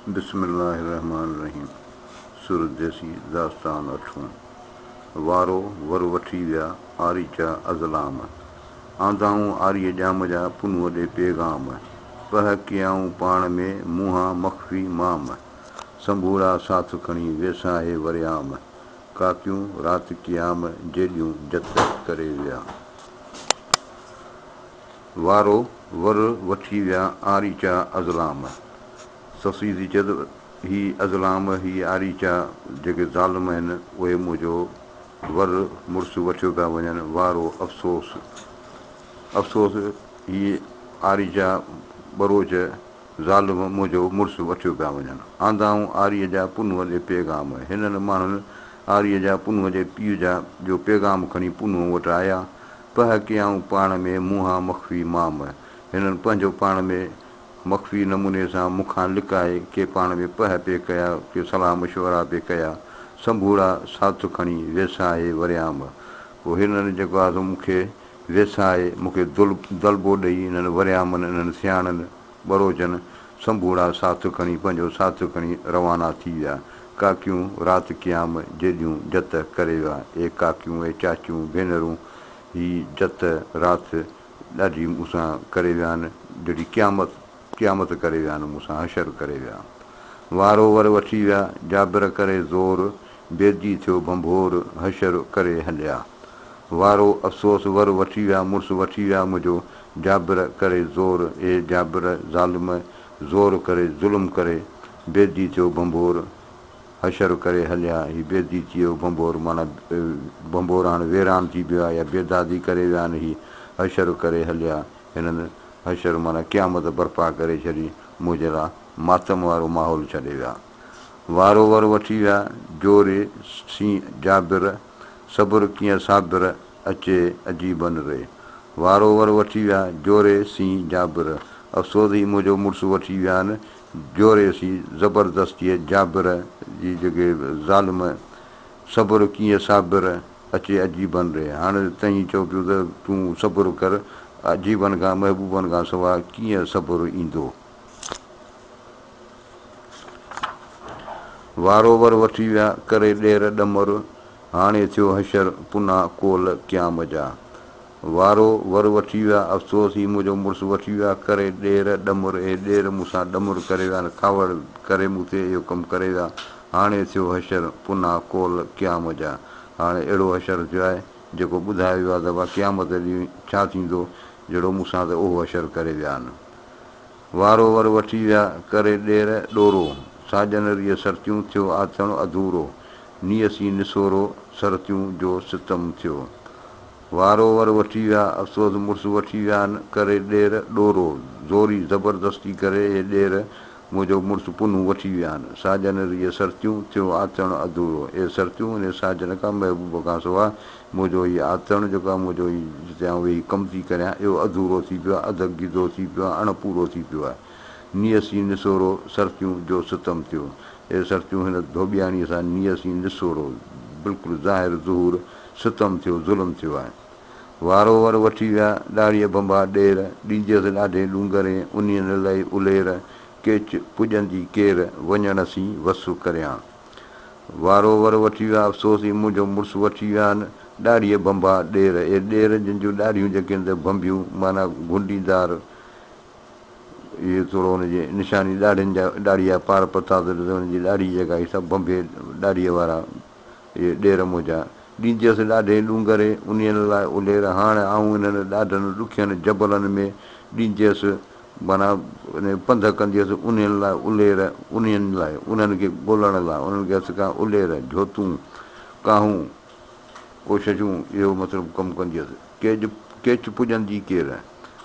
بسم الله الرحمٰن الرحيم سر ديسي داستان اٺون، وارو ور وٺي ويا آريچا ازلام، آندائون آريء ڄام جا پنهونء ڏي پيغام، پهه ڪيائون پاڻ ۾ منهان مخفي مام، سنڀورا ساٿ کڻي ويساهي وريام، ڪاڪيون رات قيام جيڏيون جت ڪري ويا. وارو ور وٺي ويا آريچا ازلام. سسئي ٿي چئي ته هي ازلام، هي آريچا جيڪي ظالم آهن، اهي منهنجو ور مڙس وٺيو پيا وڃن، وارو افسوس، افسوس، هي آريچا ٻروچ ظالم منهنجو مڙس وٺيو پيا وڃن. آندائون آريء جا پنهونء ڏي پيغام. هنن ماڻهن آريء جا پنهونء جي پيء جا جو پيغام کڻي پنهونء وٽ آيا. پهه ڪيائون پاڻ ۾ منهان مخفي مام. هنن پنهنجو پاڻ ۾ مخفي نموني سان مون کان لڪائي ڪي پاڻ ۾ پهه پئي ڪيا، ڪي صلاح مشورا پئي ڪيا. سنڀوڙا ساٿ کڻي ويساهي وريام. پوء هنن جيڪو آهي سو مون کي ويساهي، مون کي دلبو ڏئي انهن وريامن، انهن سياڻن ٻروچن سنڀوڙا ساٿ کڻي پنهنجو ساٿ کڻي روانا ٿي ويا. ڪاڪيون رات قيام جيڏيون جت ڪري ويا. اي ڪاڪيون، اي چاچيون، ڀينرون، هي جت رات ڏاڍي مون سان ڪري ويا آهن، جهڙي قيامت قيامت ڪري ويا آهن، مون سان حشر ڪري ويا. وارو ور وٺي ويا، جابر ڪري زور، بيدي ٿيو ڀنڀور، حشر ڪري هليا. وارو افسوس ور وٺي ويا، مڙس وٺي ويا منهنجو، جابر ڪري زور، اي جابر ظالم، زور ڪري ظلم ڪري، بيدي ٿيو ڀنڀور، حشر ڪري هليا، هي بيدي ٿي ويو ڀنڀور، معنيٰ ڀنڀور هاڻ ويران ٿي پيو آهي يا بيدادي ڪري ويا آهن، هي حشر ڪري هليا، هنن حشر معنيٰ قيامت برپا ڪري ڇڏي، منهنجي لاء ماتم وارو ماحول ڇڏي ويا. وارو ور وٺي ويا، جوري سين جابر، صبر ڪيئن صابر، اچي عجيبن ري. وارو ور وٺي ويا، جوري سين جابر، افسوس هي منهنجو مڙس وٺي ويا آهن، جوري سين زبردستيء جابر جي جيڪي ظالم، صبر ڪيئن صابر، اچي عجيبن ري. هاڻ تئين چئو پيو ته تون صبر ڪر، عجيبن کان محبوبن کان سواء ڪيئن صبر ايندو؟ وارو ور وٺي ويا، ڪري ڏير ڏمر، هاڻي ٿيو حشر، پنا قول قيام جا. وارو ور وٺي ويا، افسوس هي منهنجو مڙس وٺي ويا، ڪري ڏير ڏمر، اي ڏير مون سان ڏمر ڪري ويا، ڪاوڙ ڪري مون تي اهو ڪم ڪري ويا، هاڻي ٿيو حشر، پنا قول قيام جا. هاڻي اهڙو حشر ٿيو آهي، جيڪو ٻڌايو ويو آهي ته وا قيامت ڏينهن ڇا ٿيندو، جهڙو مون سان ته اهو حشر ڪري ويا آهن. وارو ور وٺي ويا، ڪري ڏير ڏورو. ساڄن ريء سرتيون، ٿيو آتڻ اڌورو. نيء سين نسورو، سرتيون جو ستم ٿيو. وارو ور وٺي ويا، افسوس مڙس وٺي ويا آهن، ڪري ڏير ڏورو. زوري زبردستي ڪري اهي ڏير منهنجو مڙس پنهون وٺي ويا آهن. ساڄن ريء سرتيون، ٿيو آتڻ اڌورو. اي سرتيون، انهي ساڄن کان، محبوب کان سواء منهنجو هي آتڻ جيڪو آهي، منهنجو هي جتي آئون ويهي ڪم ٿي ڪريان، اهو اڌورو ٿي پيو آهي، اڌ گيدو ٿي پيو آهي، اڻ پورو ٿي پيو آهي. نيء سين نسورو، سرتيون جو ستم ٿيو. اي سرتيون، هن ڌوٻياڻيء سان نيء سين نسورو، بلڪل ظاهر ظهور ستم ٿيو، ظلم ٿيو آهي. وارو ور وٺي ويا، ڏاڙهيء ڀنڀا ڏير، ڏينديس ڏاڍي ڏونگرين، انهين لئي الير، ڪيچ پڄندي ڪير، وڃڻ سين وس ڪريان. وارو ور وٺي ويا، افسوس هي منهنجو مڙس وٺي ويا آهن، ڏاڙهيء ڀنڀا ڏير، اهي ڏير جن جون ڏاڙهيون جيڪي آهن ته ڀنڀيون معنيٰ گهنڊيدار، اهي ٿورو ان جي نشاني ڏاڙهين جا ڏاڙهيء جا پار پتا ته ڏس ان جي ڏاڙهي جيڪا هي سڀ ڀنڀي ڏاڙهيء وارا اهي ڏير منهنجا. ڏينديس ڏاڍي ڏونگري، انهين لاء الير، هاڻ آئون انهن ڏاڍن ڏکين جبلن ۾ ڏينديس، معنيٰ انهي پنڌ ڪنديس، انهين لاء الير، انهين لاء، انهن کي ڳولڻ لاء، انهن کي هٿ ڪيان، الير، جهوتون، ڪاهون، ڪوششون، اهو مطلب ڪم ڪنديس. ڪيچ ڪيچ پڄندي ڪير؟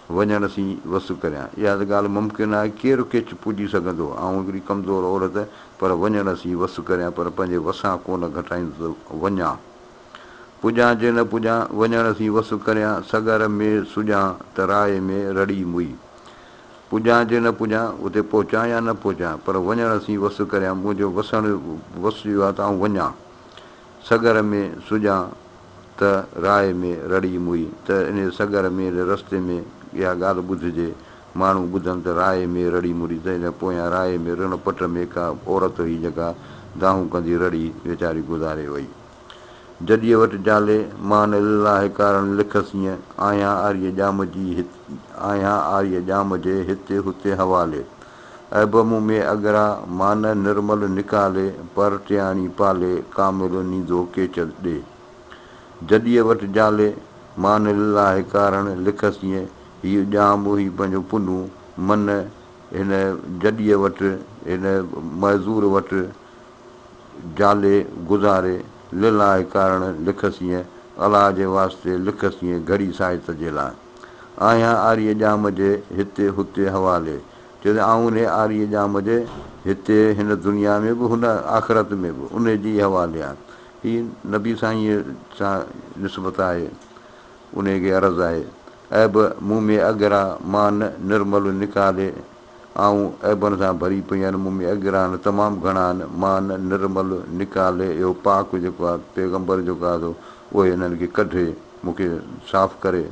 وڃڻ سين وس ڪريان. اها ته ڳالهه ممڪن آهي، ڪير ڪيچ پڄي سگهندو؟ آئون هڪڙي ڪمزور عورت، پر وڃڻ سين وس ڪريان، پر پنهنجي وسان ڪونه گهٽائيندس ته وڃان. پڄان چي نه پڄان، وڃڻ سين وس ڪريان، سڳر ۾ سڄان ته راء ۾ رڙي موئي. پڄان چي نه پڄان، اتي پهچان يا نه پهچان، پر وڃڻ سين وس ڪريان، منهنجو وسڻ وس اهو آهي ته آئون وڃان. سڳر ۾ سڄان ته راء ۾ رڙي موئي، ته انهيء سڳر ۾ رستي ۾ اها ڳالهه ٻڌجي، ماڻهو ٻڌن ته رائي ۾ رڙي مري ته هن پويان رائي ۾ رڻ پٽ ۾ ڪا عورت هئي جيڪا دانهون ڪندي رڙي ويچاري گذاري وئي. جڏيء وٽ جالي، مان لله ڪارڻ لکسينء، آهيان آريء ڄام جي هت آهيان آريء ڄام جي هتي هتي حوالي. عيب مون ۾ اڳرا، مان نرمل نڪالي، پر ٽياڻي پالي، ڪامل نيندو ڪيچ ڏي. جڏيء وٽ جالي، مان لله ڪارڻ لکسينء، هيء ڄام هي پنهنجو پنهون، من هن جڏيء وٽ، هن معذور وٽ جالي گذاري، لله ڪارڻ لکسينء، الله جي واسطي لکسينء گهڙي سائت جي لاء. آهيان آريء ڄام جي هتي هتي حوالي. چيو ته آئون انهيء آريء ڄام جي هتي هن دنيا ۾ به هن آخرت ۾ به انهيء جي ئي حوالي آهيان. هي نبي سائينء سان نسبت آهي، انهيء کي عرض آهي. عيب مون ۾ اڳرا، مان نرمل نڪالي. آئون عيبن سان ڀري پئي آهيان، مون ۾ اڳرا آهن، تمام گهڻا آهن، مان نرمل نڪالي. اهو پاڪ جيڪو آهي، پيغمبر جيڪو آهي سو اهي انهن کي ڪڍي، مون کي صاف ڪري.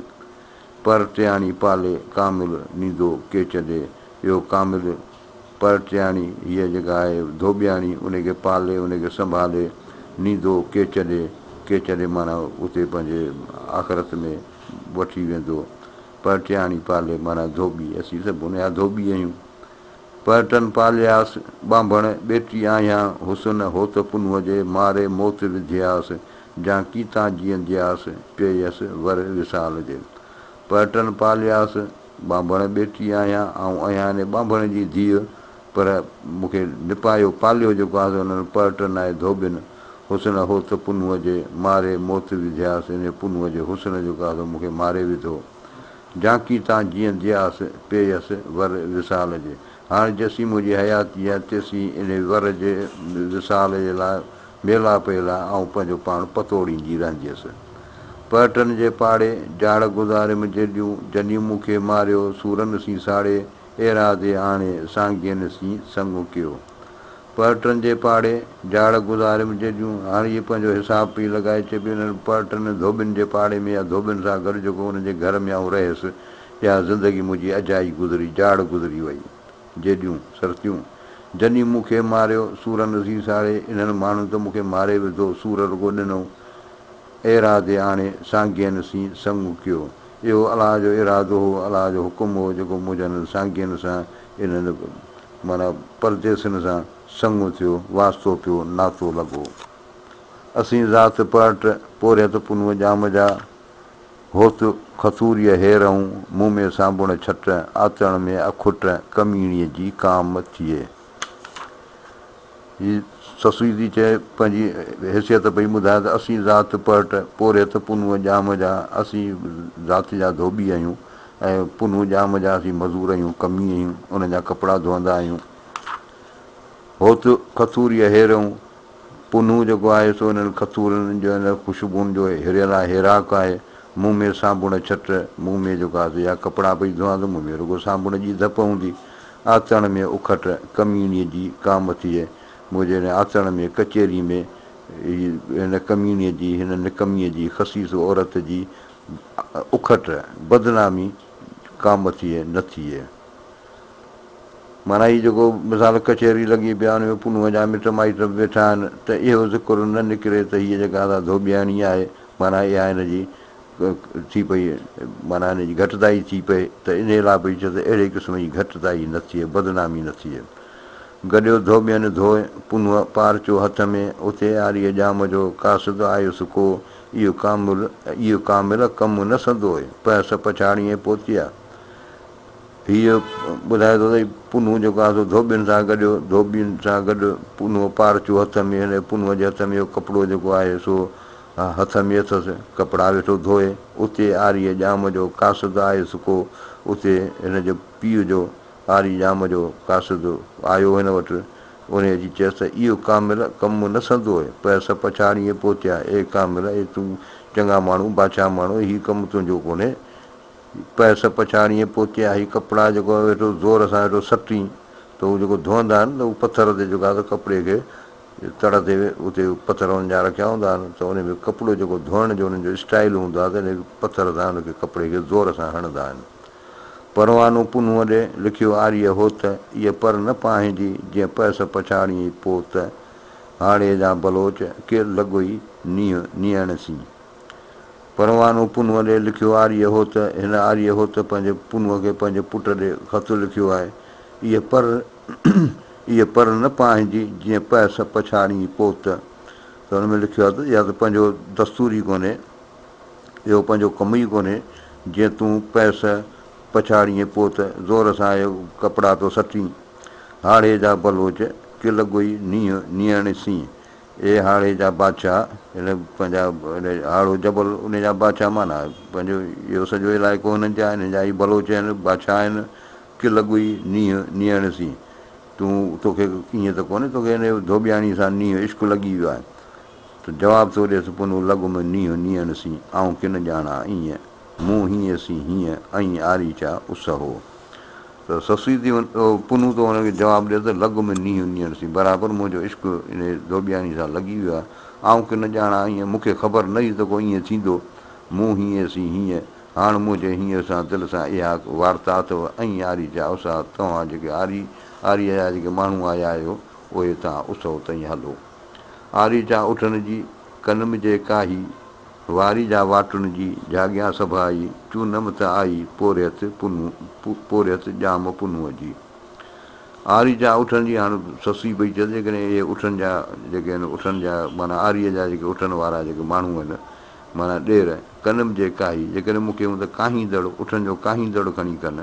پر ٽياڻي پالي، ڪامل نيندو ڪيچ ڏي. اهو ڪامل پر ٽياڻي، هيء جيڪا آهي ڌوٻياڻي، ان کي پالي، ان کي سنڀالي، نيندو ڪيچ ڏي. ڪيچ ڏي معنيٰ اتي پنهنجي آخرت ۾ وٺي ويندو. پر ٽياڻي پالي معنيٰ ڌوٻي، اسين سڀ ان جا ڌوٻي آهيون. پرٽن پالياس، ٻانڀڻ ٻيٽي آهيان، حسن هوت پنهونء جي، ماري موت وڌياس، جان ڪيتان جيئندياس، پيس ور وصال جي. پرٽن پالياس، ٻانڀڻ ٻيٽي آهيان، آئون آهيان انهي ٻانڀڻ جي ڌيء، پر مون کي نپايو پاليو جيڪو آهي سو انهن پرٽن ۽ ڌوٻين، حسن هوت پنهونء جي، ماري موت وڌياس، انهي پنهونء جي حسن جيڪو آهي سو مون کي ماري وڌو. جانڪي تان جيئن دياس، پيس ور وصال جي. هاڻ جيسين منهنجي حياتي آهي، تيسين انهي ور جي وصال جي لاء، ميلاپ جي لاء آئون پنهنجو پاڻ پتوڙيندي رهنديس. پرٽن جي پاڙي، جاڙ گذاريم جيڏيون، جني مون کي ماريو، سورن سين ساڙي، ايرادي آڻي، سانگين سين سڱ ڪيو. پرٽن جي پاڙي، جاڙ گذاريم جيڏيون، هاڻ هيء پنهنجو حساب پئي لڳائي، چئي پئي انهن پرٽن ڌوٻين جي پاڙي ۾ يا ڌوٻين سان گڏ جيڪو انهن جي گهر ۾ آئون رهيس، اها زندگي منهنجي اجائي گذري، جاڙ گذري وئي. جيڏيون، سرتيون. جني مون کي ماريو، سورن رسي ساڙي، انهن ماڻهن ته مون کي ماري وڌو، سور رڳو ڏنو. ايرادي آڻي، سانگين سين سڱ ڪيو. اهو الله جو ارادو هو، الله جو حڪم هو، جيڪو منهنجي انهن سانگين سان، انهن معنيٰ پرديسين سان سڱ ٿيو، واسطو پيو، ناتو لڳو. اسين ذات پرٽ، پورهيت پنهونء ڄام جا، هوت کٿوريء هيرئون، مون ۾ سانبڻ ڇٽ، آتڻ ۾ اکٽ، ڪميڻيء جي ڪام ٿئي. هي سسئي ٿي چئي، پنهنجي حيثيت پئي ٻڌائي ته اسين ذات پرٽ، پورهيت پنهونء ڄام جا، اسين ذات جا ڌوٻي آهيون ۽ پنهون ڄام جا اسين مزور آهيون، ڪمي آهيون، انهن جا ڪپڙا ڌوئندا آهيون. هوت کٿوريء هيرئون، پنهون جيڪو آهي سو انهن کٿورين جو انهن خوشبوئن جو هريل آهي، هيراڪ آهي. مون ۾ صابڻ ڇٽ، مون ۾ جيڪو آهي سو يا ڪپڙا پئي ڌوئان ته مون ۾ رڳو صابڻ جي ڌپ هوندي. آتڻ ۾ اکٽ، ڪميڻيء جي ڪام ٿئي. منهنجي هن آتڻ ۾، ڪچهري ۾، هن ڪميڻيء جي، هن نڪميء جي، خسيس عورت جي اکٽ، بدنامي، ڪام ٿئي، نه ٿئي. معنيٰ هي جيڪو مثال ڪچهري لڳي پئي آهي ان ۾ پنهونء جا مٽ مائٽ به ويٺا آهن ته اهو ذڪر نه نڪري ته هيء جيڪا سا ڌوٻياڻي آهي معنيٰ اها هن جي ٿي پئي معنيٰ هن جي گهٽتائي ٿي پئي ته انهيء لاء پئي چئي ته اهڙي قسم جي گهٽتائي نه ٿئي بدنامي نه ٿئي. گڏيو ڌوٻين ڌوء پنهونء پارچو هٿ ۾ اٿي آريء ڄام جو قاصد آيس ڪو اهو ڪامل اهو ڪامل ڪم نه سندوء پهس پڇاڙيئين پوتيا. هيء ٻڌائي ٿو ته پنهون جيڪو آهي سو ڌوٻين سان گڏيو، ڌوٻين سان گڏ پنهون پارچو هٿ ۾، هن پنهونء جي هٿ ۾ اهو ڪپڙو جيڪو آهي سو هٿ ۾ اٿس، ڪپڙا ويٺو ڌوئي. اتي آريء ڄام جو قاصد آيس ڪو، اتي هن جي پيء جو آري ڄام جو قاصد آيو هن وٽ، انهيء اچي چيس ته اهو ڪامل ڪم نه سندوء، پهس پڇاڙيئين پوتيا، اي ڪامل، اي تون چڱا ماڻهو، بادشاهه ماڻهو، هي ڪم تنهنجو ڪونهي، پئس پڇاڙيء پوتيا هي ڪپڙا جيڪو ويٺو زور سان ويٺو سٽين ته هو جيڪو ڌوئندا آهن ته هو پٿر تي جيڪو آهي سو ڪپڙي کي تڙ تي اتي پٿر انهن جا رکيا هوندا آهن ته ان ۾ ڪپڙو جيڪو ڌوئڻ جو انهن جو اسٽائيل هوندو آهي ته ان پٿر سان ان کي ڪپڙي کي زور سان هڻندا آهن. پروانو پنهونء ڏي لکيو آريء هوت، ايء پر نه پاهنجي، جيئن پئس پڇاڙيئين پوت، هاڙهي جا بلوچ، ڪي لڳوئي نينهن نيڻ سين. پروانو پنهونء ڏي لکيو آريء هوت، هن آريء هوت پنهنجي پنهونء کي پنهنجي پٽ ڏي خط لکيو آهي، ايء پر ايء پر نه پاهنجي، جيئن پئس پڇاڙيئين پوت. ته ان ۾ لکيو آهي ته اها ته پنهنجو دستور ئي ڪونهي. اهو پنهنجو ڪم ئي ڪونهي، جيئن تون پئس پڇاڙيئين پوء ته زور سان اهي ڪپڙا پيو سٽين. هاڙهي جا بلوچ، ڪي لڳوئي نينهن نيڻ سين. اي هاڙهي جا بادشاهه، هن پنهنجا هاڙهو جبل ان جا بادشاهه معنيٰ پنهنجو اهو سڄو علائقو هنن جا آهن، هن جا ئي بلوچ آهن، بادشاهه آهن، ڪي لڳوئي نينهن نيڻ سين. تون توکي ائين ته ڪونهي، توکي هن ڌوٻياڻيء سان نينهن عشق لڳي ويو آهي. ته جواب ٿو ڏيس پنهون لڳ م نينهن نيڻ سين، آئون ڪن ڄاڻان ايئن، مون هيئن سين هيئن، ائين آريچا اس هو. ته سسئي ٿي پنهون ٿو هن کي جواب ڏي ته لڳ م نينهن نيڻ سين، برابر منهنجو عشق انهيء ڌوٻياڻي سان لڳي ويو آهي، آئون ڪن ڄاڻان ايئن، مون کي خبر نه هئي ته ڪو ايئن ٿيندو، مون هيئن سين هيئن، هاڻ منهنجي هينئن سان دل سان اها وارتا اٿو، ائين آريچا اس آ، توهان جيڪي آري، آريء جا جيڪي ماڻهو آيا آهيو، اهي توهان اسهو تائين هلو. آري جا اٺن جي، ڪنم جي ڪاهي، واري جا واٽن جي، جهاڳيان سڀائي، چونم ته آئي، پورهيت پنهون، پورهيت ڄام پنهونء جي. آري جا اٺن جي، هاڻ سسئي پئي چئي ته جيڪڏهن اهي اٺن جا جيڪي آهن، اٺن جا معنيٰ آريء جا جيڪي اٺن وارا جيڪي ماڻهو آهن، معنيٰ ڏير، ڪنم جي ڪاهي، جيڪڏهن مون کي هوند ڪاهيندڙ، اٺن جو ڪاهيندڙ کڻي ڪن،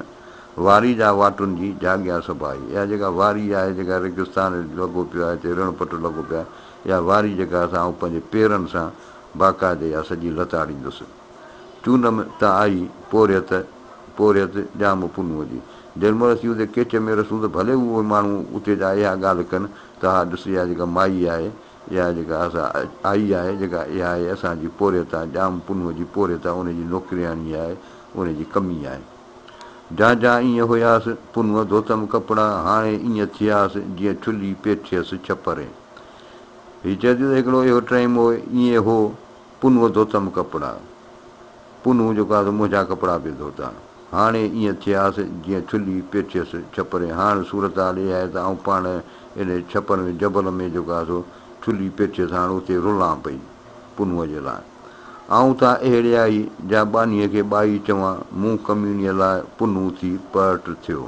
واري جا واٽن جي، جاڳيا سڀائي. اها جيڪا واري آهي، جيڪا ريگستان لڳو پيو آهي، هتي رڻ پٽ لڳو پيو آهي، اها واري جيڪا سا آئون پنهنجي پيرن سان باقاعدي اها سڄي لتاڙيندس. چونم ته آئي پورهيت، پورهيت ڄام پنهونء جي. جنهن مهل اسين اتي ڪيچ ۾ رسون ته ڀلي اهي ماڻهو اتي جا اها ڳالهه ڪن ته ها ڏس اها جيڪا مائي آهي، اها جيڪا اسا آئي آهي، جيڪا اها آهي اسان جي پورهيت آهي، ڄام پنهونء جي پورهيت آهي، ان جي نوڪرياڻي آهي، ان جي ڪمي آهي. جان جان ائين هياس، پنهونء ڌوتم ڪپڙا، هاڻي ائين ٿياس، جيئن ڇلي پيٺيس ڇپرين. هي چئي ٿي ته هڪڙو اهو ٽائيم هو، ائين هو، پنهونء ڌوتم ڪپڙا. پنهون جيڪو آهي سو منهنجا ڪپڙا پئي ڌوتا. هاڻي ائين ٿياس، جيئن ڇلي پيٺيس ڇپرين. هاڻ صورتحال اها آهي ته آئون پاڻ انهيء ڇپر ۾ جبل ۾ جيڪو آهي سو ڇلي پيٺيس، هاڻ اتي رلان پئي پنهونء جي لاء. آئون ٿا اهڙيائي، جا ٻانهيء کي ٻائي چوان، مون ڪميڻيء لاء پنهون ٿي پرٽ ٿيو.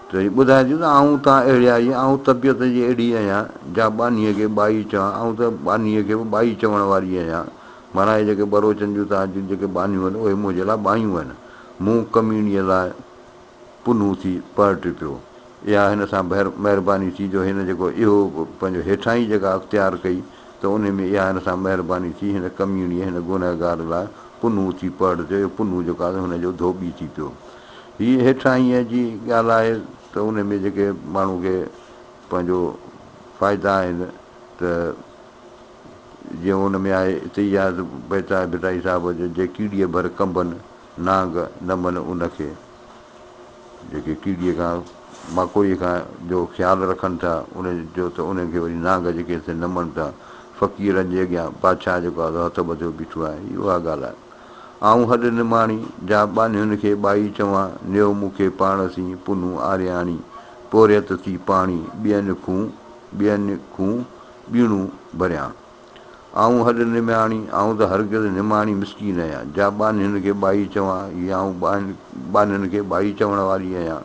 ته هي ٻڌائي ٿي ته آئون ٿا اهڙيائي، آئون طبيعت جي اهڙي آهيان، جا ٻانهيء کي ٻائي چوان، آئون ته ٻانهيء کي به ٻائي چوڻ واري آهيان. معنيٰ اهي جيڪي ٻروچن جون توهان جون جيڪي ٻانهيون آهن، اهي منهنجي لاء ٻايون آهن. مون ڪميڻيء لاء پنهون ٿي پرٽ پيو. اها هن سان مهرباني ٿي جو هن جيڪو اهو پنهنجو هيٺاهين جيڪا اختيار ڪئي ته انهي ۾ اها هن سان مهرباني ٿي هن ڪميڻيء هن گنهگار لاء پنهون ٿي پرٽ ٿيو. اهو پنهون جيڪو آهي هن جو ڌوٻي ٿي پيو. هيء هيٺاهينء جي ڳالهه آهي ته انهي ۾ جيڪي ماڻهو کي پنهنجو فائدا آهن ته جيئن ان ۾ آهي اتي اها بيت آهي ڀٽائي صاحب جو جي ڪيڙيء ڀر ڪنبن نانگ نمن ان کي. جيڪي ڪيڙي کان ماڪوڙي کان جو خيال رکن ٿا ان جو ته انهن کي وري نانگ جيڪي سي نمن ٿا. فقيرن جي اڳيان بادشاهه جيڪو آهي سو هٿ ٻڌيو بيٺو آهي. هي اها ڳالهه آهي. آئون هڏ نماڻي، جا ٻانهين کي ٻائي چوان، نيو مون کي پاڻ سين، پنهون آرياڻي، پورهيت ٿي پاڻي، ٻين کون، ٻين کون ٻيڻون ڀريان. آئون هڏ نماڻي، آئون ته هرگز نماڻي مسڪين آهيان، جا ٻانهين کي ٻائي چوان، هي آئون ٻانهين کي ٻائي چوڻ واري آهيان.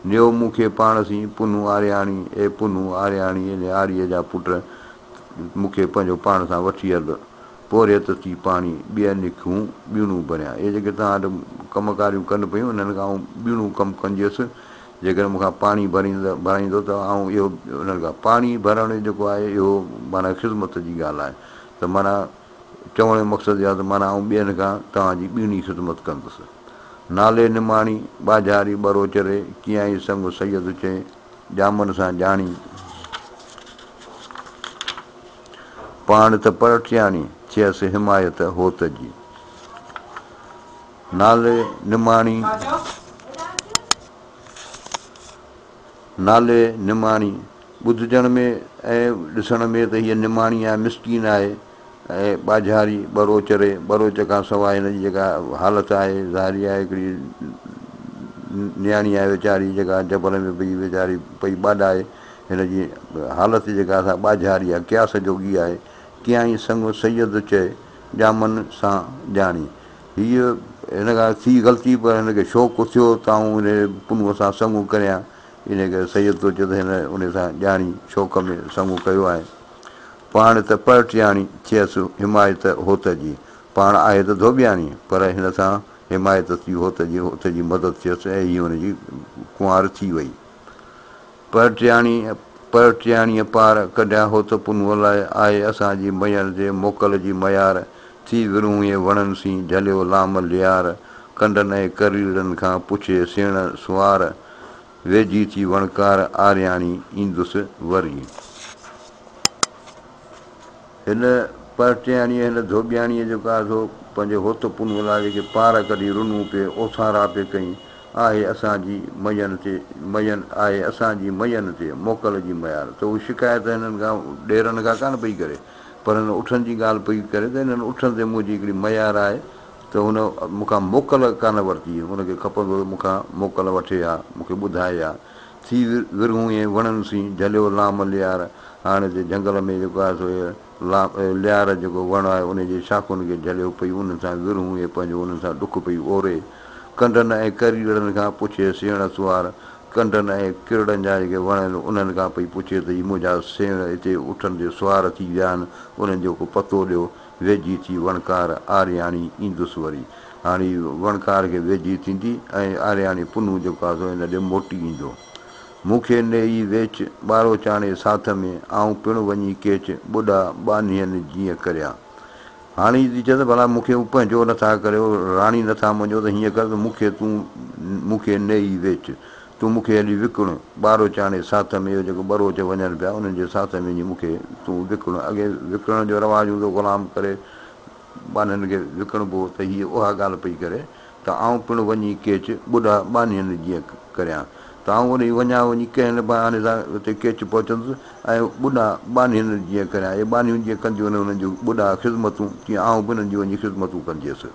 نيو مون کي پاڻ سين، پنهون آرياڻي، اي پنهون آرياڻي، يعني آريء جا پٽ، مون کي پنهنجو پاڻ سان وٺي هل. پورهيت ٿي پاڻي، ٻين کون ٻيڻون ڀريان. اهي جيڪي توهان وٽ ڪم ڪاريون ڪن پيون، انهن کان آئون ٻيڻون ڪم ڪنديس. جيڪڏهن مون کان پاڻي ڀرائيندو ته آئون اهو انهن کان پاڻي ڀرڻ جيڪو آهي اهو معنيٰ خذمت جي ڳالهه آهي ته معنيٰ چوڻ جو مقصد اهو آهي ته معنيٰ آئون ٻين کان توهان جي ٻيڻي خدمت ڪندس. نالي نماڻي، ٻاجهاري ٻروچ ري، ڪيائين سڱ سيد چئي، ڄامن سان ڄاڻي. پاڻ ته پرٽياڻي، ٿيس حمايت هوت جي. نالي نماڻي، نالي نماڻي، ٻڌجڻ ۾ ۽ ڏسڻ ۾ ته هيء نماڻي آهي، مسڪين آهي ۽ ٻاجهاري، ٻروچ ري، ٻروچ کان سواء هن جي جيڪا حالت آهي، ظاهري آهي هڪڙي نياڻي آهي ويچاري جيڪا جبل ۾ پئي ويچاري پئي ٻاڏائي، هن جي حالت جيڪا سا ٻاجهاري آهي، قياس جوڳي آهي. ڪيائين سڱ سيد چئي، ڄامن سان ڄاڻي. هيء هن کان ٿي غلطي پر هن کي شوق ٿيو ته آئون ان پنهونء سان سڱ ڪريان. انهيء ڪري سيد ٿو چئي ته هن ان سان ڄاڻي شوق ۾ سڱ ڪيو آهي. پاڻ ته پرٽياڻي ٿيس حمايت هوت جي. پاڻ آهي ته ڌوٻياڻي پر هن سان حمايت ٿي هوت جي، هوت جي مدد ٿيس ۽ هيء هن جي ڪنوار ٿي وئي. پرٽياڻي پرٽياڻيء پار ڪڍيا هوت پنهونء لاء آهي اسان جي ميڻ تي موڪل جي ميار ٿي ورونهين وڻن سين جهليو لام ليار ڪنڊن ۽ ڪريڙن کان پڇي سيڻ سنوار ويجهي ٿي وڻڪار آرياڻي ايندس وري. هن پرٽياڻيء هن ڌوٻياڻيء جيڪو آهي سو پنهنجي هوت پنهونء لاء جيڪي پار ڪڍي رنون پئي اوسارا پئي ڪئين آهي اسان جي مئين تي مئين آهي اسان جي مئين تي موڪل جي ميار ته هو شڪايت هنن کان ڏيرن کان ڪانه پئي ڪري پر هن اٺن جي ڳالهه پئي ڪري ته هنن اٺن تي منهنجي هڪڙي ميار آهي ته هن مون کان موڪل ڪانه ورتي هن کي کپندو ته مون کان موڪل وٺي ها مون کي ٻڌائي ها ٿي ورهونئين وڻن سين جهليو لام ليار هاڻي تي جهنگل ۾ جيڪو آهي سو ليار جيڪو وڻ آهي ان جي شاخن کي جهليو پئي انهن سان ورهونئي پنهنجو انهن سان ڏک پئي اوري. ڪنڊن ۽ ڪريڙن کان پڇي سيڻ سوار، ڪنڊن ۽ ڪرڙن جا جيڪي وڻ آهن انهن کان پئي پڇي ته هي منهنجا سيڻ هتي اٺن تي سوار ٿي ويا آهن انهن جو ڪو پتو ڏيو. ويجهي ٿي وڻڪار آرياڻي ايندس وري. هاڻي وڻڪار کي ويجهي ٿيندي ۽ آرياڻي پنهون جيڪو آهي سو هن ڏي موٽي ايندو. مون کي نيئي ويچ، ٻاروچاڻي ساٿ ۾، آئون پڻ وڃي ڪيچ، ٻڏا ٻانهين جيئن ڪريان. هاڻي ٿي چئي ته ڀلا مون کي پنهنجو نٿا ڪريو، راڻي نٿا مڃو ته هيئن ڪر ته مون کي تون مون کي نيئي ويچ، تون مون کي هلي وڪڻ، ٻاروچاڻي ساٿ ۾، اهو جيڪو ٻروچ وڃن پيا، انهن جي ساٿ ۾ وڃي مون کي تون وڪڻ. اڳي وڪڻڻ جو رواج هوندو هو، غلام ڪري ٻانهن کي وڪڻبو هو ته هيء اها ڳالهه پئي ڪري ته آئون پڻ وڃي ڪيچ ٻڏا ٻانهين جيئن ڪريان ته آئون اوڏي وڃان وڃي ڪنهن نه بهاني سان اتي ڪيچ پهچندس ۽ ٻڏا ٻانهين جيئن ڪريان. اهي ٻانهيون جيئن ڪنديون آهن انهن جون ٻڏا خذمتون تيئن آئون به انهن جون وڃي خذمتون ڪنديس.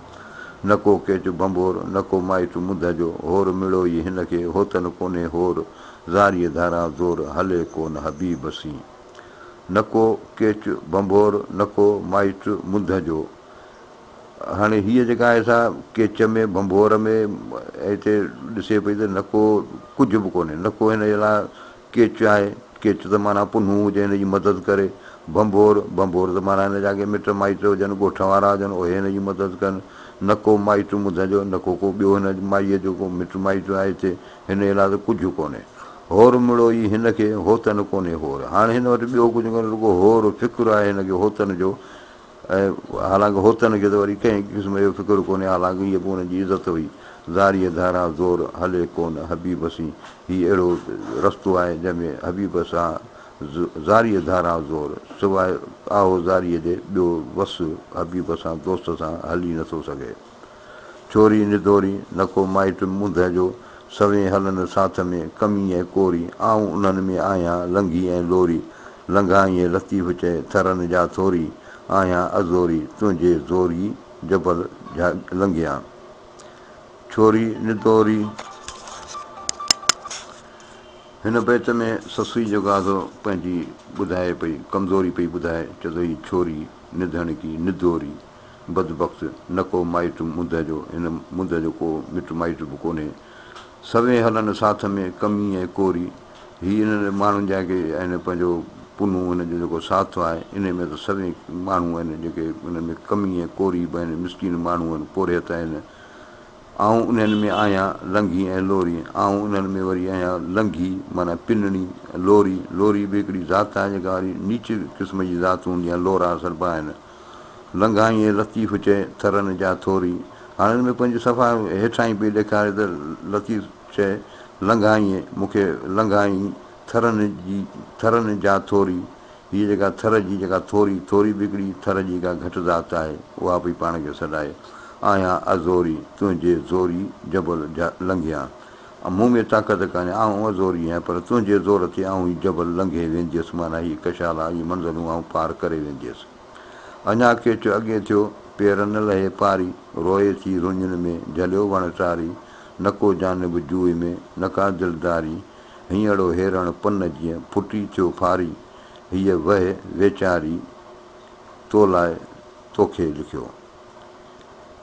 نه ڪو ڪيچ ڀنڀور، نه ڪو مائٽ منڌ جو، هور مڙوئي هن کي هوتن ڪونهي هور، زاريء ڌاران زور، هلي ڪونه حبيب سين. نه ڪو ڪيچ ڀنڀور، نه ڪو مائٽ منڌ جو. هاڻي هيء جيڪا آهي سا ڪيچ ۾ ڀنڀور ۾ هتي ڏسي پئي ته نه ڪو ڪجهه به ڪونهي، نه ڪو هن جي لاء ڪيچ آهي، ڪيچ ته معنيٰ پنهون هجي هن جي مدد ڪري، ڀنڀور، ڀنڀور ته معنيٰ هن جا ڪي مٽ مائٽ هجن، ڳوٺ وارا هجن، اهي هن جي مدد ڪن، نه ڪو مائٽ منڌ جو، نه ڪو ڪو ٻيو هن مائيء جو ڪو مٽ مائٽ آهي هتي، هن جي لاء ته ڪجهه ڪونهي. هور مڙوئي هن کي، هوتن ڪونهي هور. هاڻي هن وٽ ٻيو ڪجهه ڪونهي، رڳو هور، فڪر آهي هن کي هوتن جو، ۽ حالانڪ هوتن کي ته وري ڪنهن قسم جو فڪر ڪونهي، حالانڪ هيء به انهن جي عزت هئي. زاريء ڌاران زور هلي ڪونه حبيب سين، هي اهڙو رستو آهي، جنهن ۾ حبيب سان زاريء ڌاران زور، سواء آهو زاريء جي ٻيو وس حبيب سان دوست سان هلي نٿو سگهي. ڇوري ندوري، نه ڪو مائٽ منڌ جو، سوين هلن ساٿ ۾، ڪمي ۽ ڪوري، آئون انهن ۾ آهيان، لنگهي ۽ لوري، لنگهائين لطيف چئي، ٿرن جا ٿوري، آهيان ازوري، تنهنجي زوري، جبل لنگهيان. ڇوري ندوري. هن بيت ۾ سسئي جو گاڌو پنهنجي ٻڌائي پئي، ڪمزوري پئي ٻڌائي، چئي ٿو هي ڇوري نڌڻڪي، ندوري، بدبخت، نه ڪو مائٽ منڌ جو، هن منڌ جو ڪو مٽ مائٽ به ڪونهي. سوين هلن ساٿ ۾، ڪمي ۽ ڪوري. هي انهن ماڻهن جا ڪي آهن پنهنجو پنهون هن جو جيڪو ساٿ آهي، انهي ۾ ته سوين ماڻهو آهن جيڪي انهن ۾ ڪمي ۽ ڪوري به آهن، مسڪين ماڻهو آهن، پورهيت آهن. آئون انهن ۾ آهيان لنگهي ۽ لوري. آئون انهن ۾ وري آهيان لنگهي معنيٰ پنڻي، لوري، لوري به هڪڙي ذات آهي جيڪا وري نيچ قسم جي ذات هوندي آهي، لورا سڏبا آهن. لنگهائين لطيف چئي، ٿرن جا ٿوري. هاڻي ان ۾ پنهنجي صفا هيٺائين پئي ڏيکاري ته لطيف چئي، لنگهائين مون کي لنگهائين ٿرن جي ٿرن جا ٿوري. هيء جيڪا ٿر جي جيڪا ٿوري، ٿوري به هڪڙي ٿر جي ڪا گهٽ ذات آهي، اها پئي پاڻ کي سڏائي. آهيان ازوري، تنهنجي زوري جبل لنگهيان. مون ۾ طاقت ڪانهي، آئون ازوري آهيان، پر تنهنجي زور تي آئون هي جبل لنگهي وينديس، معنيٰ هي ڪشالا، هي منزلون آئون پار ڪري وينديس. اڃا ڪيچ اڳي ٿيو، پير نه لهي پاري، روئي ٿي رڃن ۾، جهليو وڻ ٽاري، نڪو جانب جوء ۾، نڪا دلداري، هينئڙو هيرڻ پن جيئن، ڦٽي ٿيو ڦاري، هيء وهه ويچاري، تو لاء توکي لکيو.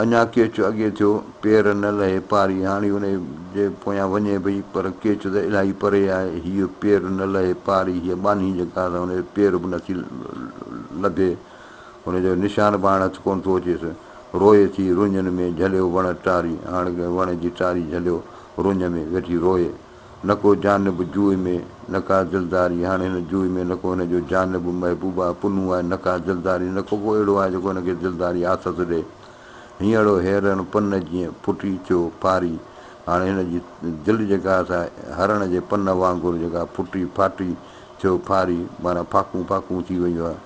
اڃا ڪيچ اڳي ٿيو، پير نه لهي پاري، هاڻي ان جي پويان وڃي پئي، پر ڪيچ ته الاهي پري آهي، هيء پير نه لهي پاري، هيء ٻانهي جيڪا آهي سا ان جو پير به نٿي لڀي، هن جو نشان به هاڻ هٿ ڪونه ٿو اچيس. روئي ٿي رڃن ۾ جهليو وڻ ٽاري، هاڻ وڻ جي ٽاري جهليو رڃ ۾ ويٺي روئي. نڪو جانب جوء ۾، نڪا دلداري، هاڻ هن جوء ۾ نڪو هن جو جانب، محبوبه، پنهون آهي، نڪا دلداري، نڪو ڪو اهڙو آهي جيڪو هن کي دلداري آٿت ڏئي. هينئڙو هيرڻ پن جيئن ڦٽي ٿيو ڦاري، هاڻ هن جي دل جيڪا آهي سا هرڻ جي پن وانگر جيڪا ڦٽي ڦاٽي ٿيو ڦاري، معنيٰ ڦاڪون ڦاڪون ٿي ويون آهي.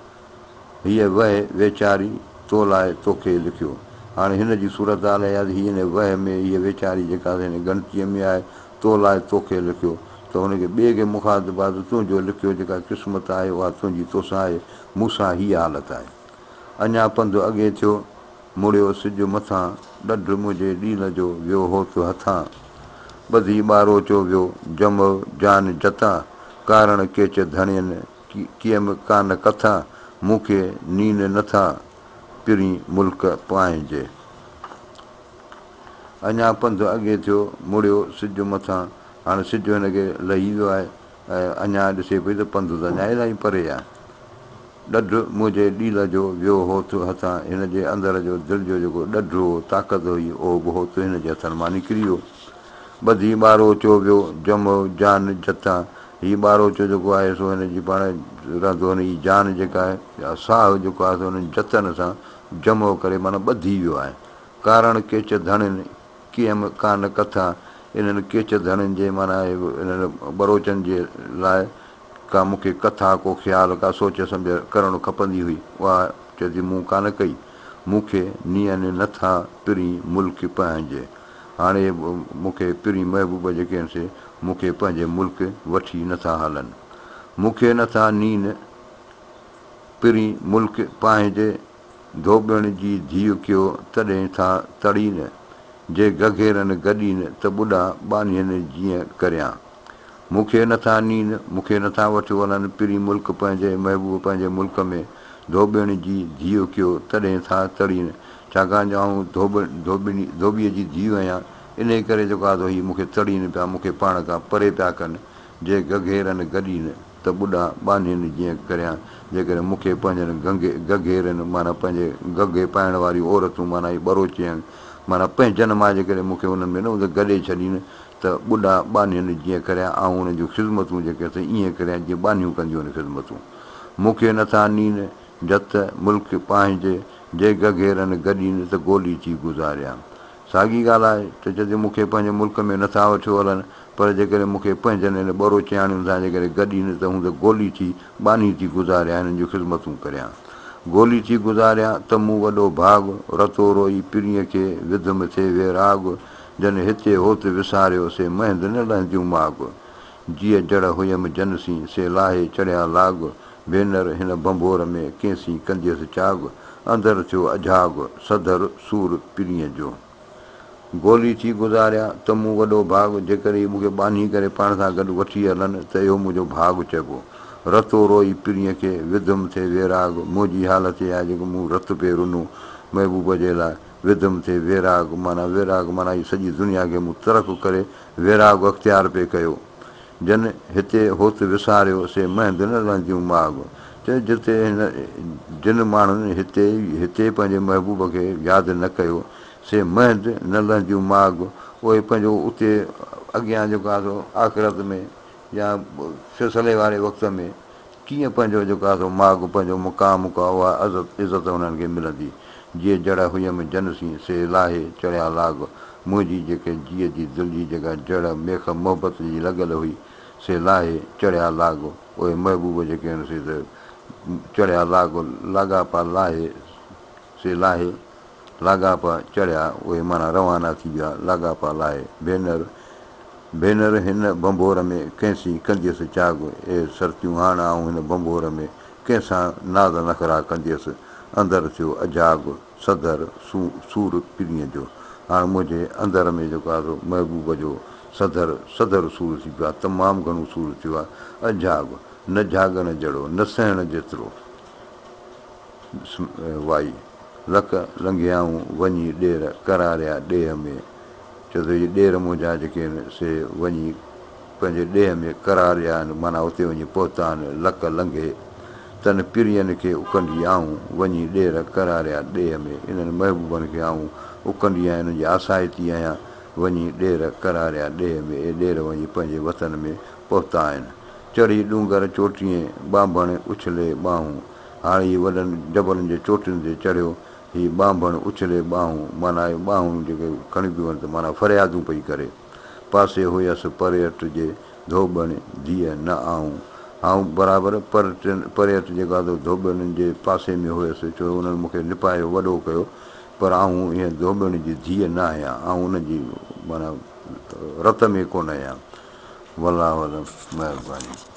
هيء وهه ويچاري تو لاء توکي لکيو. هاڻي هن جي صورتحال اها آهي ته هيء هن وهه ۾ هيء ويچاري جيڪا سا هن ڳڻتيء ۾ آهي، تو لاء توکي لکيو ته هن کي ٻئي کي مخاطب آهي ته تنهنجو لکيو جيڪا قسمت آهي اها تنهنجي توسان آهي، مون سان هيء حالت آهي. اڃا پنڌ اڳي ٿيو، مڙيو سج مٿان، ڏڍ منهنجي ڏيل جو ويو هوت هٿان. ٻڌي ٻاروچو ويو، جمع جان جتا، ڪارڻ ڪيچ ڌڻين ڪيم ڪانه ڪٿا، مون کي نين نٿا پرين ملڪ پانهنجي. اڃا پنڌ اڳي ٿيو، مڙيو سج مٿان. هاڻ سج هن کي لهي ويو آهي ۽ اڃا ڏسي پئي ته پنڌ ته اڃا الاهي پري آهي. ڏڍ منهنجي ڏيل جو ويو هوت هٿان. هن جي اندر جو دل جو جيڪو ڏڍ هو، طاقت هئي، اهو به هوت هن جي هٿن مان نڪري ويو. ٻڌي ٻاروچو ويو، جمع جان جتان. هي ٻاروچو جيڪو آهي سو هن جي پاڻ رهندو. هن جي جان جيڪا آهي يا ساهه جيڪو آهي سو هنن جتن سان جمع ڪري معنيٰ ٻڌي ويو آهي. ڪارڻ ڪيچ ڌڻين، ڪيم ڪانه ڪٿا. انهن ڪيچ ڌڻين جي معنيٰ انهن ٻروچن جي لاء ڪا مون کي ڪٿا، ڪو خيال، ڪا سوچ سمجهه ڪرڻ کپندي هئي، اها چئي ٿي مون ڪانه ڪئي. مون کي نيئن نه ٿا پرين ملڪ پنهنجي. هاڻي مون کي پرين محبوب جيڪي آهن سي مون کي پنهنجي ملڪ وٺي نه ٿا هلن. مون کي نه ٿا نين پرين ملڪ پنهنجي. ڌوٻڻ جي ڌيء ڪيو تڏهن ٿا تڙين، جي گگهيرن گڏين ته ٻڏا ٻانهين جيئن ڪريان. مون کي نه ٿا نين، مون کي نه ٿا وٺيو هلن، پرين ملڪ پنهنجي، محبوب پنهنجي ملڪ ۾. ڌوٻڻ جي ڌيء ڪيو تڏهن ٿا تڙين، ڇاڪاڻ جو آئون ڌوٻيء جي ڌيء آهيان، انهيء ڪري جيڪو آهي سو هي مون کي تڙين پيا، مون کي پاڻ کان پري پيا ڪن، جي گگهيرن گڏين. ته ٻڏا ٻانهين جيئن ڪريان، جيڪڏهن مون کي پنهنجن گگهيرن معنيٰ پنهنجي گگهي پائڻ واريون عورتون معنيٰ هي ٻروچين معنيٰ پنهنجن مان جيڪڏهن مون کي انهن ۾ نه هوند گڏي ڇڏين ته ٻڏا ٻانهين جيئن ڪريان، آئون انهن جون خذمتون جيڪي اٿئي ائين ڪريان جيئن ٻانهيون ڪنديون آهن خذمتون. مون کي نه ٿا نين جت ملڪ پنهنجي، جي گگهيرن گڏين ته گولي ٿي گذاريان. ساڳي ڳالهه آهي ته جڏهن مون کي پنهنجي ملڪ ۾ نه ٿا وٺيو هلن، پر جيڪڏهن مون کي پنهنجن هن ٻروچياڻين سان جيڪڏهن گڏين ته هوند گولي ٿي ٻانهي ٿي گذاريان، هنن جون خذمتون ڪريان. گولي ٿي گذاريان ته مون وڏو ڀاڳ، رتو روئي پرينء کي وڌم ٿئي ويراڳ، جن هتي هوت وساريو، سي مهند نه لهنديون ماڳ. جيء جڙ هيم جن سين، سي لاهي چڙهيا لاڳ، ڀينر هن ڀنڀور ۾، ڪنهن سين ڪنديس چاڳ، اندر ٿيو اجهاڳ، سڌر سور پرينء جو. گولي ٿي گذاريان ته مون وڏو ڀاڳ، جيڪڏهن هي مون کي ٻانهي ڪري پاڻ سان گڏ وٺي هلن ته اهو منهنجو ڀاڳ چئبو. رتو روئي پرينء کي، وڌم ٿئي ويراڳ، منهنجي حالت اها آهي جيڪو مون رت پئي رنو محبوب جي لاء، وڌم ٿئي ويراڳ، معنيٰ ويراڳ معنيٰ هي سڄي دنيا کي مون ترڪ ڪري ويراڳ اختيار پئي ڪيو. جن هتي هوت وساريو، سي مهند نه لهنديون ماڳ. چئه جتي هن جن ماڻهن هتي هتي پنهنجي محبوب کي ياد نه ڪيو، سي مهند نه لهنديون ماڳ. اهي پنهنجو اتي اڳيان جيڪو آهي سو آخرت ۾ يا فيصلي واري وقت ۾ ڪيئن پنهنجو جيڪو آهي سو ماڳ پنهنجو مقام ڪا اها عزت انهن کي ملندي. جيء جڙ هيم جن سين، سي لاهي چڙهيا لاڳ. منهنجي جيڪي جيء جي دل جي جيڪا جڙ ميخ محبت جي لڳل هئي، سي لاهي چڙهيا لاڳ. اهي محبوب جيڪي آهن سي ته چڙهيا لاڳ، لاڳاپا لاهي، سي لاهي لاڳاپا چڙهيا، اهي معنيٰ روانا ٿي ويا، لاڳاپا لاهي. ڀينر، ڀينر هن ڀنڀور ۾، ڪنهن سين ڪنديس چاڳ. اي سرتيون هاڻ آئون هن ڀنڀور ۾، ڪنهن سان ناز نخرا ڪنديس. اندر ٿيو اجهاڳ، سڌر سور پرينء جو. هاڻ منهنجي اندر ۾ جيڪو آهي سو محبوب جو سڌر سڌر سور ٿي پيو آهي، تمام گهڻو سور ٿيو آهي. اجهاڳ، نه جهاڳڻ جهڙو، نه سهڻ جيترو. وائي، لڪ لنگهيائون وڃي ڏير قراريا ڏيهه ۾. چئي ٿو هي ڏير منهنجا جيڪي آهن سي وڃي پنهنجي ڏيهه ۾ قراريا آهن، معنيٰ اتي وڃي پهتا آهن، لڪ لنگهي تن پرين کي اڪنڊي آئون وڃي ڏير قراريا ڏيهه ۾. انهن محبوبن کي آئون اڪنڊي آهيان، انهن جي آسائتي آهيان، وڃي ڏير قراريا ڏيهه ۾. اهي ڏير وڃي پنهنجي وطن ۾ پهتا آهن. چڙهي ڏونگر چوٽيين، ٻانڀڻ اڇلي ٻانهون. هاڻ هي وڏن جبلن جي چوٽين تي چڙهيو، هي ٻانڀڻ اڇلي ٻانهون، معنيٰ اهي ٻانهون جيڪي کڻي پيون وڃن ته معنيٰ فريادون پئي ڪري. پاسي هيس پريٽ جي ڌوٻڻ ڌيء نه آئون. آئون برابر پريٽ جيڪا ته ڌوٻڻين جي پاسي ۾ هيس، ڇو انهن مون کي نپايو وڏو ڪيو، پر آئون انهيء ڌوٻڻ جي ڌيء نه آهيان، آئون انهن جي معنيٰ رت ۾ ڪونه آهيان. والله اعلم. مهرباني.